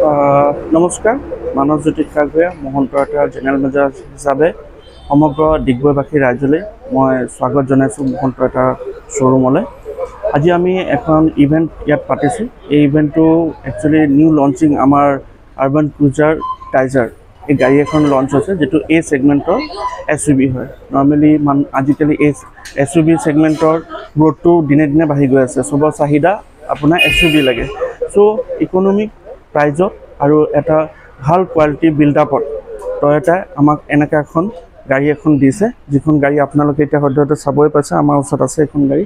নমস্কাৰ, মানসজ্যোতি খাৰঘৰীয়া, Mohan টয়টাৰ general manager হিচাপে সমগ্ৰ ডিগবৈবাসী ৰাইজলৈ মই স্বাগত জনাইছোঁ মোহন টয়টাৰ শ্ব'ৰুমলৈ। আজি আমি এখন ইভেণ্ট ইয়াত পাতিছোঁ। এই ইভেণ্টটো একচুৱেলি নিউ লঞ্চিং আমাৰ আৰবান ক্ৰুজাৰ টাইজাৰ, এই গাড়ী এখন লঞ্চ হৈছে, যিটো এ ছেগমেণ্টৰ এছইউভি হয়। নৰ্মেলি আজিকালি এই এছইউভি ছেগমেণ্টৰ গ্ৰ'থটো দিনে দিনে বাঢ়ি গৈ আছে। চবৰ চাহিদা আপোনাৰ এছইউভি লাগে। চ' ইকনমিক প্ৰাইজত আৰু এটা ভাল কোৱালিটি বিল্ড আপত টয়টাই আমাক এনেকুৱা এখন গাড়ী এখন দিছে, যিখন গাড়ী আপোনালোকে এতিয়া সদ্যহতে চাবই পাইছে। আমাৰ ওচৰত আছে এখন গাড়ী।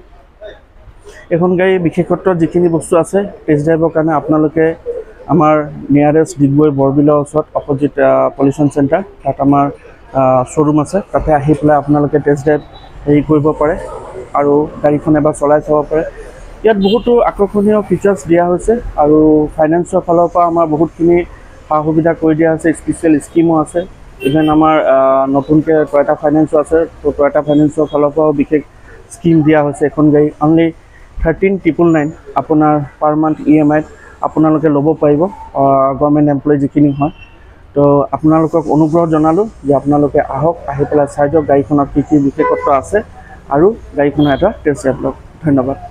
এইখন গাড়ীৰ বিশেষত্ব যিখিনি বস্তু আছে, টেষ্ট ড্ৰাইভৰ কাৰণে আপোনালোকে আমাৰ নিয়াৰেষ্ট ডিগবৈ বৰবিলৰ ওচৰত অপজিট পলিউশ্যন চেণ্টাৰ, তাত আমাৰ শ্ব'ৰুম আছে। তাতে আহি পেলাই আপোনালোকে টেষ্ট ড্ৰাইভ হেৰি কৰিব পাৰে আৰু গাড়ীখন এবাৰ চলাই চাব পাৰে। ইয়াত বহুতো আকৰ্ষণীয় ফিচাৰ্ছ দিয়া হৈছে আৰু ফাইনেন্সৰ ফালৰ পৰা আমাৰ বহুতখিনি সা সুবিধা কৰি দিয়া হৈছে। স্পেচিয়েল স্কীমো আছে। ইভেন আমাৰ নতুনকৈ টয়টা ফাইনেন্সো আছে, ত' টয়টা ফাইনেন্সৰ ফালৰ পৰাও বিশেষ স্কীম দিয়া হৈছে। এখন গাড়ী অনলি 13,999 আপোনাৰ পাৰ মান্থ ইএমআইত আপোনালোকে ল'ব পাৰিব, গভৰ্ণমেণ্ট এমপ্লয়ী যিখিনি হয়। তো আপোনালোকক অনুগ্ৰহ জনালোঁ যে আপোনালোকে আহক, আহি পেলাই চাই যাওক গাড়ীখনত কি কি বিশেষত্ব আছে আৰু গাড়ীখনৰ এটা টেষ্ট ড্ৰাইভ লওক। ধন্যবাদ।